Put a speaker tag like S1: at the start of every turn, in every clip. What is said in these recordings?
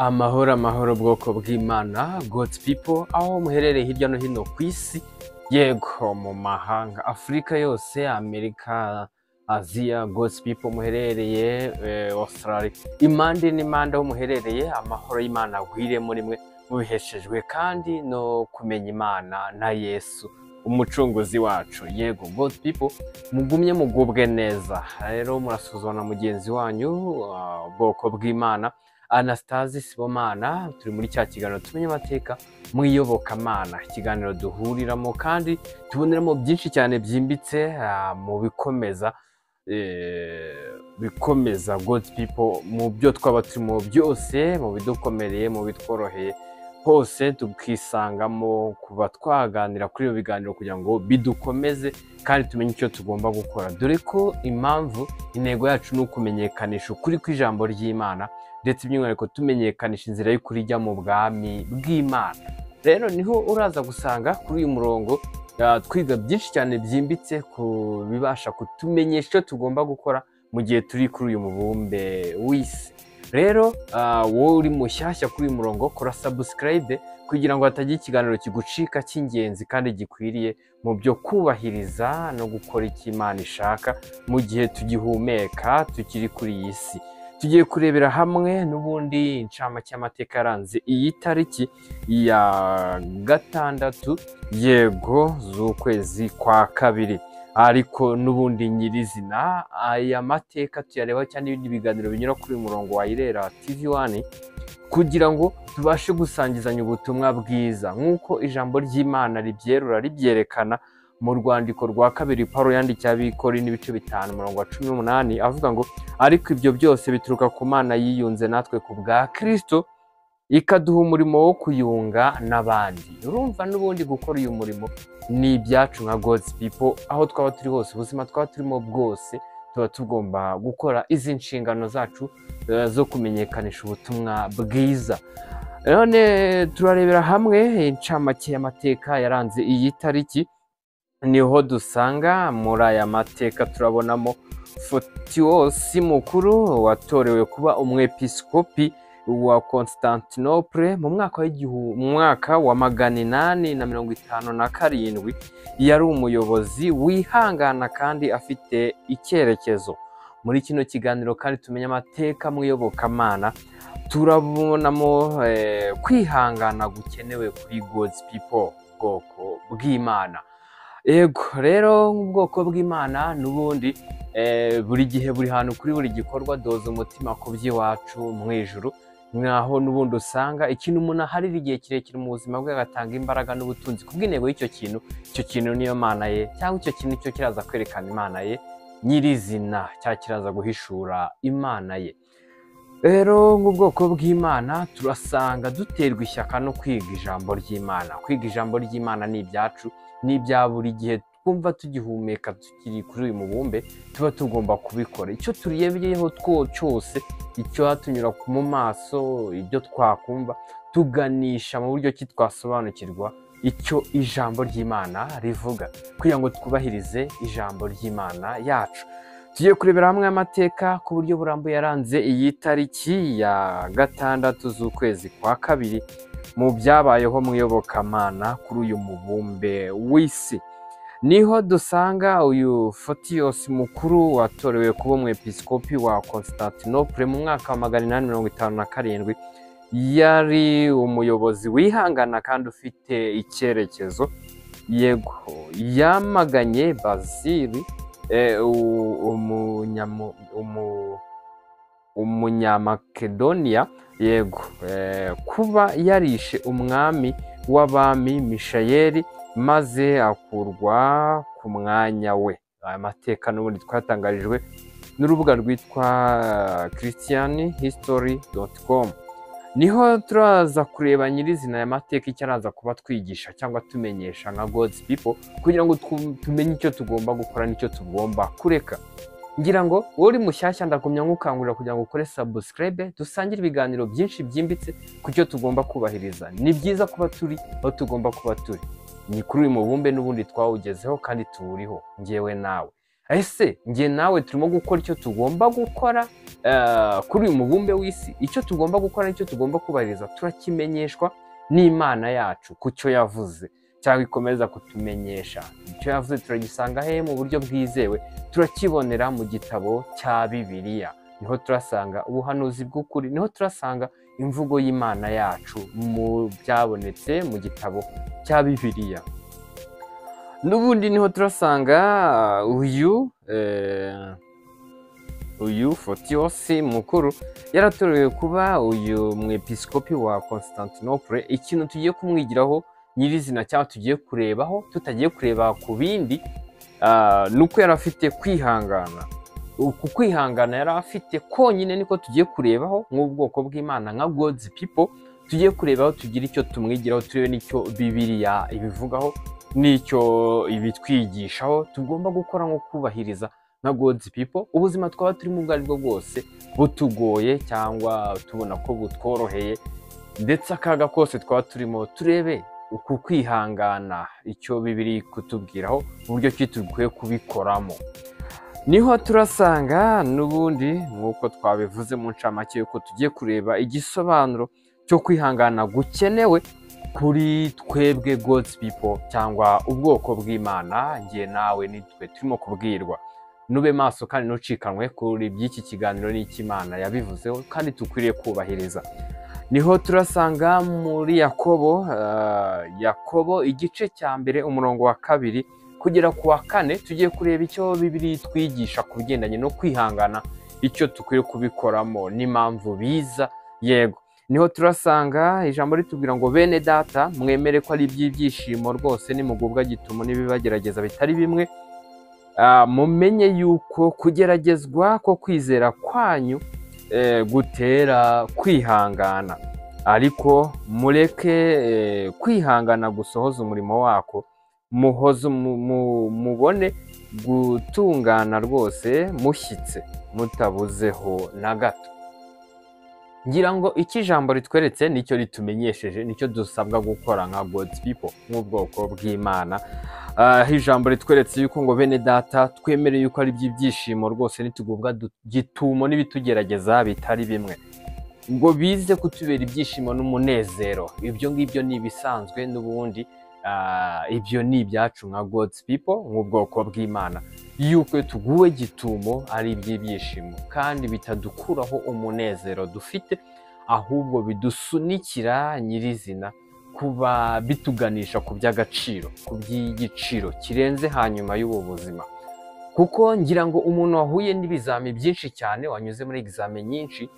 S1: Amahoro, amahoro, bwoko bw'Imana, God's people, aho muherereye hirya no hino ku isi, yego, mu mahanga, Afurika yose, Amerika, Aziya, God's people muherereye Australia, impande n'impande aho muherereye, amahoro y'Imana agwire muri mwe, mubiheshejwe kandi no kumenya Imana na Yesu umucunguzi wacu. Yego, God's people, mugumye mugubwe neza. Rero murasuzuma na mugenzi wanyu, ubwoko bw'Imana, Anastasi Sibomana. Turi muri cya kiganiro Tumenye Amateka mu Iyobokamana, ikiganiro duhuriramo kandi tuboneramo byinshi cyane byimbitse mu bikomeza God's people mu byo twaba turimo byose, mu bidukomereye, mu bitworoheye, hose tukisangamo kuba twaganira kuri ibyo biganiro kugira ngo bidukomeze kandi tumenye icyo tugomba gukora, dore ko impamvu intego yacu ni ukumenyekanisha ukuri kw'ijambo ry'Imana, ndetse by'umwihariko tumenyekanisha inzira y'ukuri ijya mu bwami bw'Imana. Rero niho uraza gusanga kuri uyu murongo twiga byinshi cyane byimbitse ku bibasha kutumenyesha icyo tugomba gukora mu gihe turi kuri uyu mubumbe w'isi. Rero wowe uri mushyashya kuri uyu murongo, kora subscribe kugira ngo hatagira ikiganiro kigucika cy'ingenzi kandi gikwiriye mu byo kubahiriza no gukora icyo Imana ishaka mu gihe tugihumeka, tukiri kuri iyi si. Tugiye kurebera hamwe n'ubundi incamake y'amateka yaranze iyi tariki ya 6, yego, z'ukwezi kwa kabiri. Ariko n'ubundi nyirizina aya mateka tuyarebaho cyane n'ibindi biganiro binyura kuri uyu murongo wa Irera TV 1 kugira ngo tubashe gusangizanya ubutumwa bwiza nk'uko ijambo ry'Imana ribyerura, ribyerekana mu rwandiko rwa kabiri Paulo yandikiye Abikori n'ibice 5, umurongo wa 18, avuga ngo: "Ariko ibyo byose bituruka ku Mana yiyunze natwe ku bwa Kristo, ikaduha umurimo wo kuyunga n'abandi." Urumva n'ubundi gukora uyu murimo ni ibyacu nka God's people. Aho twaba turi hose, ubuzima twaba turimo bwose, tuba tugomba gukora izi nshingano zacu zo kumenyekanisha ubutumwa bwiza. None turarebera hamwe incamake y'amateka yaranze iyi tariki. Niho dusanga muri aya mateka turabonamo Fotiyosi Mukuru watorewe kuba umwepiskopi wa Constantinople mu mwaka wa 857. Yari umuyobozi wihangana kandi afite icyerekezo. Muri kino kiganiro kandi tumenye amateka mu iyobokamana, turabonamo kwihangana gukenewe kuri God's people, ubwoko bw'Imana. Yego, rero nk'ubwoko bw'Imana n'ubundi buri gihe, buri hantu, kuri buri gikorwa, doza umutima ku by'iwacu mu ijuru, nkaho n'ubundi usanga ikintu umuntu aharira igihe kirekire mu buzima bwe, agatanga imbaraga n'ubutunzi ku bw'intego y'icyo kintu, icyo kintu niyo Mana ye, cyangwa icyo kintu cyo kiraza kwerekana Imana ye nyirizina, cyangwa kiraza guhishura Imana ye. Rero nk'ubwoko bw'Imana turasanga duterwa ishyaka no kwiga ijambo ry'Imana. Kwiga ijambo ry'Imana ni ibyacu, ni ibya buri gihe twumva tugihumeka, tukiri kuri uyu mubumbe, tuba tugomba kubikora. Icyo turebeyeho two cyose, icyo tunyura mu maso, ibyo twakumva, tuganisha mu buryo ki twasobanukirwa icyo ijambo ry'Imana rivuga kugira ngo twubahirize ijambo ry'Imana yacu. Tugiye kurebera hamwe amateka ku buryo burambuye yaranze iyi tariki ya 6 z'ukwezi kwa kabiri mu byabayeho mu iyobokamana kuri uyu mubumbe w'isi. Niho dusanga uyu Fotiyosi Mukuru watorewe kuba umwepiskopi wa Constantinople mu mwaka wa 857. Yari umuyobozi wihangana kandi ufite icyerekezo. Yego, yamaganye Bazili Umunyamakedoniya, yego, kuba yarishe umwami w'abami Mishayeli, maze akurwa ku mwanya we. Aya mateka n'ubundi twatangarijwe n'urubuga rwitwa christianhistory.com. Niho turaza kureba nyirizina aya mateka icyo araza kuba twigisha cyangwa tumenyesha nka God's people, kugira ngo tumenye icyo tugomba gukora n'icyo tugomba kureka. Ngira ngo wowe uri mushyashya, ndagumya nkukangurira kugira ngo ukore subscribe, dusangire ibiganiro byinshi byimbitse ku cyo tugomba kubahiriza. Ni byiza kuba turi aho tugomba kuba turi, ni kuri uyu mubumbe n'ubundi twawugezeho kandi tuwuriho ngewe nawe. Ese njye nawe turimo gukora icyo tugomba gukora kuri uyu mubumbe w'isi? Icyo tugomba gukora nicyo tugomba kubahiriza, turakimenyeshwa n'Imana yacu ku cyo yavuze, cyangwa ikomeza kutumenyesha icyo yavuze. Turagisanga hehe mu buryo bwizewe? Turakibonera mu gitabo cya Bibiliya. Niho turasanga ubuhanuzi bw'ukuri, niho turasanga imvugo y'Imana yacu mu byabonetse mu gitabo cya Bibiliya. N'ubundi niho turasanga uyu Fotios mukuru yaratorewe kuba uyu mwepiskopi wa Constantinople. Ikintu tugiye kumwigiraho nyirizina cyangwa tugiye kurebaho, tutagiye kureba ku bindi, nuko yari afite kwihangana. Uku kwihangana yari afite konyine niko tugiye kurebaho nk'ubwoko bw'Imana, nka God's people. Tugiye kurebaho tugira icyo tumwigiraho, turebe n'icyo Bibiliya ibivugaho n'icyo ibitwigishaho tugomba gukora nko kubahiriza nka God's people. Ubuzima twaba turimo ubwo aribwo bwose, butugoye cyangwa tubona ko butworoheye, ndetse akaga kose twaba turimo, turebe uku kwihangana icyo Bibiliya kutubwiraho, uburyo ki dukwiye kubikoramo. Niho turasanga n'ubundi nk'uko twabivuze mu ncamake yuko tugiye kureba igisobanuro cyo kwihangana gukenewe kuri twebwe God's people cyangwa ubwoko bw'Imana. Njye nawe nitwe turimo kubwirwa. Nube maso kandi ntucikanwe kuri by'iki kiganiro n'Imana yabivuzeho kandi dukwiriye kubahiriza. Niho turasanga muri Yakobo igice cya 1 umurongo wa 2 kugera ku wa 4. Tugiye kureba icyo Bibiliya itwigisha ku bigendanye no kwihangana, icyo dukwiye kubikoramo n'impamvu biza. Yego, niho turasanga ijambo ritubwira ngo bene data mwemere ko ari iby'ibyishimo rwose nimugubwa gitumo n'ibibagerageza bitari bimwe, mumenye yuko kugeragezwa ko kwizera kwanyu gutera kwihangana, ariko mureke kwihangana gusohoza umurimo wako, muhoze mubone gutungana rwose mushyitse mutabuzeho na gato. Ngira ngo iki jambo ritweretse nicyo ritumenyesheje, nicyo dusabwa gukora nka God's people, nk'ubwoko bw'Imana. Ijambo ritweretse yuko ngo bene data twemere yuko ari iby'ibyishimo rwose nitugubwa gitumo n'ibitugerageza bitari bimwe, ngo bize kutubera ibyishimo n'umunezero. Ibyo ngibyo ni ibisanzwe n'ubundi, ibyo ni ibyacu nka God's people, nk'ubwoko bw'Imana, yuko tuguwe gitumo ari iby'ibyishimo kandi bitadukuraho umunezero dufite, ahubwo bidusunikira nyirizina kuba bituganisha ku by'agaciro, ku by'igiciro kirenze hanyuma y'ubu buzima. Kuko ngira ngo umuntu wahuye n'ibizami byinshi cyane, wanyuze muri examen nyinshi,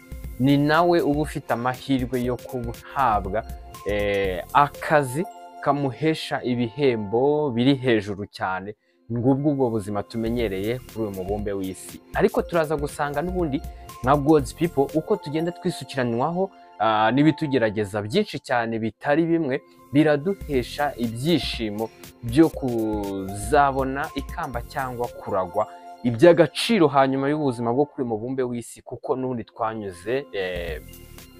S1: ni nawe uba ufite amahirwe yo guhabwa akazi kamuhesha ibihembo biri hejuru cyane. Ngubwo ubwo buzima tumenyereye kuri uyu mubumbe w'isi. Ariko turaza gusanga n'ubundi nka God's people uko tugenda twisukiranwaho n'ibitugerageza byinshi cyane bitari bimwe, biraduhesha ibyishimo byo kuzabona ikamba cyangwa kuragwa iby'agaciro hanyuma y'ubuzima bwo kuri mubumbe w'isi, kuko n'ubundi twanyuze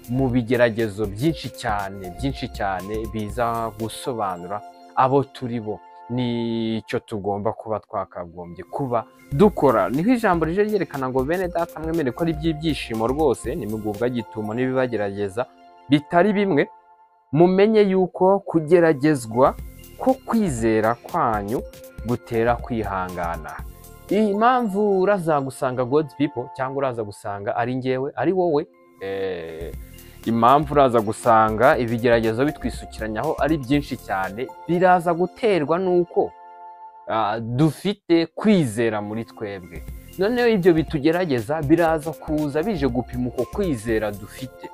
S1: mu bigeragezo byinshi cyane byinshi cyane biza gusobanura abo turi bo nicyo tugomba kuba twakagombye kuba dukora. Niho ijambo rije ryerekana ngo bene data mwemere ko ari iby'ibyishimo rwose nimugubwa gitumo n'ibibagerageza bitari bimwe, mumenye yuko kugeragezwa ko kwizera kwanyu gutera kwihangana. Iyi mpamvu uraza gusanga God's people cyangwa uraza gusanga ari njyewe ari wowe, impamvu uraza gusanga ibigeragezo bitwisukiranyaho ari byinshi cyane, biraza guterwa nuko dufite kwizera muri twebwe. Noneho ibyo bitugerageza biraza kuza bije gupima uko kwizera dufite,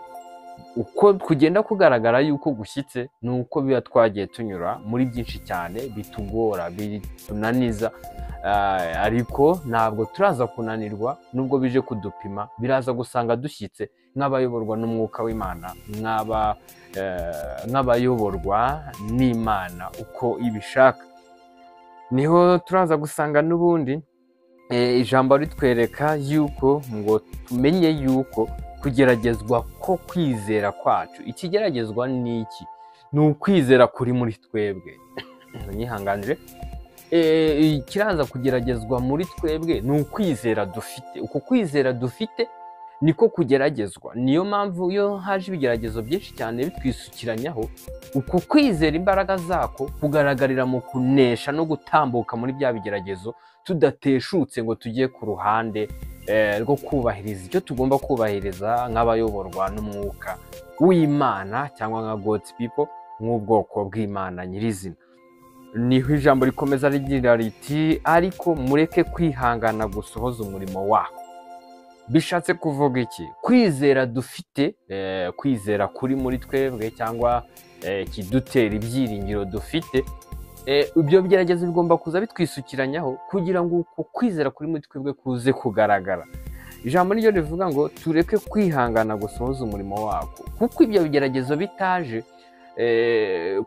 S1: uko kugenda kugaragara yuko gushyitse nuko biba twagiye tunyura muri byinshi cyane bitugora bitunaniza, ariko ntabwo turaza kunanirwa nubwo bije kudupima, biraza gusanga dushyitse nk'abayoborwa n'umwuka w'Imana, nk'abayoborwa n'Imana uko ibishaka. Niho turaza gusanga n'ubundi ijambo ritwereka yuko ngo tumenye yuko kugeragezwa ko kwizera kwacu, ikigeragezwa ni iki? Ni ukwizera kuri muri twebwe. Nyihanganire. Ikiraza kugeragezwa muri twebwe ni ukwizera dufite. Uko kwizera dufite niko kugeragezwa. Niyo mpamvu iyo haje ibigeragezo byinshi cyane bitwisukiranyaho, uko kwizera imbaraga zako kugaragarira mu kunesha no gutambuka muri bya bigeragezo tudateshutse ngo tujye ku ruhande rwo kubahiriza icyo tugomba kubahiriza nk'abayoborwa n'umwuka w'Imana cyangwa nka God's people, nk'ubwoko bw'Imana nyirizina. Niho ijambo rikomeza rigira riti ariko mureke kwihangana gusohoza umurimo wako. Bishatse kuvuga iki? Kwizera dufite, kwizera kuri muri twebwe cyangwa kidutera ibyiringiro dufite, ibyo bigeragezo bigomba kuza bitwisukiranyaho kugira ngo uko kwizera kuri muri twebwe kuze kugaragara. Ijambo niryo rivuga ngo tureke kwihangana gusohoza umurimo wako, kuko ibyo bigeragezo bitaje,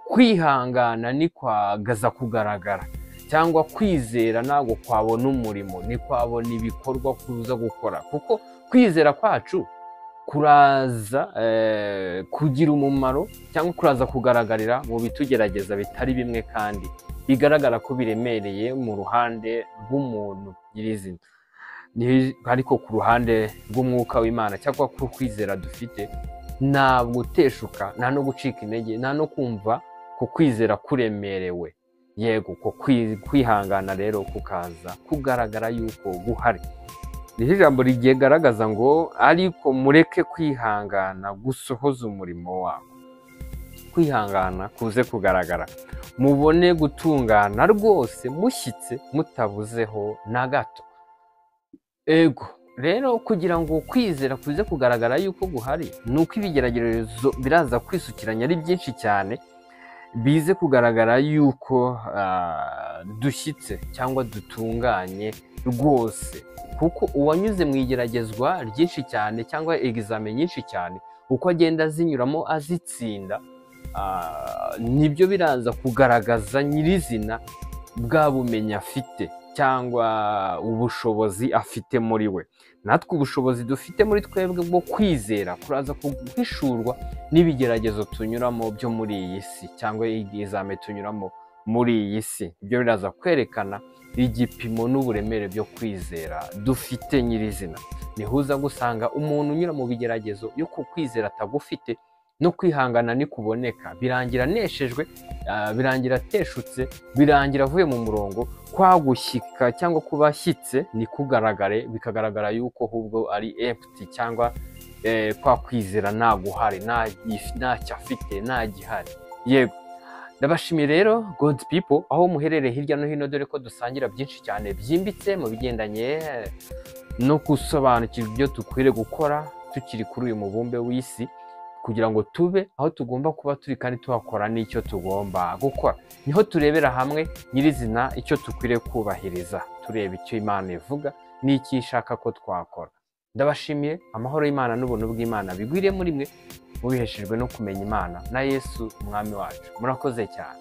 S1: kwihangana ni kwagaza kugaragara, cyangwa kwizera ntabwo kwabona umurimo, ni kwabona ibikorwa kuza gukora, kuko kwizera kwacu kuraza kugira umumaro cyangwa kuraza kugaragarira mu bitugerageza bitari bimwe kandi bigaragara ko biremereye mu ruhande rw'umuntu nyirizina. Ariko ku ruhande rw'umwuka w'Imana cyangwa ku kwizera dufite, nta guteshuka, nta no gucika intege, nta no kumva ku kwizera kuremerewe. Yego, ko kwihangana rero kukaza kugaragara yuko guhari. Niho ijambo rigaragaza ngo ariko mureke kwihangana gusohoza umurimo wako. Kwihangana kuze kugaragara, mubone gutungana rwose mushyitse mutabuzeho na gato. Ego rero kugira ngo kwizera kuze kugaragara yuko guhari, nuko ibigeragezo biraza kwisukiranya ari byinshi cyane, bize kugaragara yuko dushyitse cyangwa dutunganye rwose. Kuko uwanyuze mu igeragezwa ryinshi cyane cyangwa egizame nyinshi cyane, uko agenda azinyuramo azitsinda, nibyo biraza kugaragaza nyirizina bwa bumenyi afite cyangwa ubushobozi afite muri we. Natwe ubushobozi dufite muri twebwe bwo kwizera kuraza guhishurwa n'ibigeragezo tunyuramo byo muri iyi si cyangwa egizame tunyuramo muri iyi si. Ibyo biraza kwerekana igipimo n'uburemere byo kwizera dufite nyirizina. Nihuza gusanga umuntu unyura mu bigeragezo yo kwizera atagufite no kwihangana nikuboneka, birangira aneshejwe, birangira ateshutse, birangira avuye mu murongo. Kwagushyika cyangwa kuba ashyitse nikugaragare, bikagaragara yuko ahubwo ari empty cyangwa kwa kwizera ntaguhari, ntacyo afite, nta gihari. Yego, ndabashimiye rero God's people aho muherereye hirya no hino, dore ko dusangira byinshi cyane byimbitse mu bigendanye no gusobanukirwa ibyo dukwiriye gukora tukiri kuri uyu mubumbe w'isi, kugira ngo tube aho tugomba kuba turi kandi tuhakora n'icyo tugomba gukora. Niho turebera hamwe nyirizina icyo dukwiriye kubahiriza, tureba icyo Imana ivuga n'icyo ishaka ko twakora. Ndabashimiye, amahoro y'Imana n'ubuntu bw'Imana bigwiriye muri mwe, mubiheshejwe no kumenya Imana na Yesu umwami wacu. Murakoze cyane.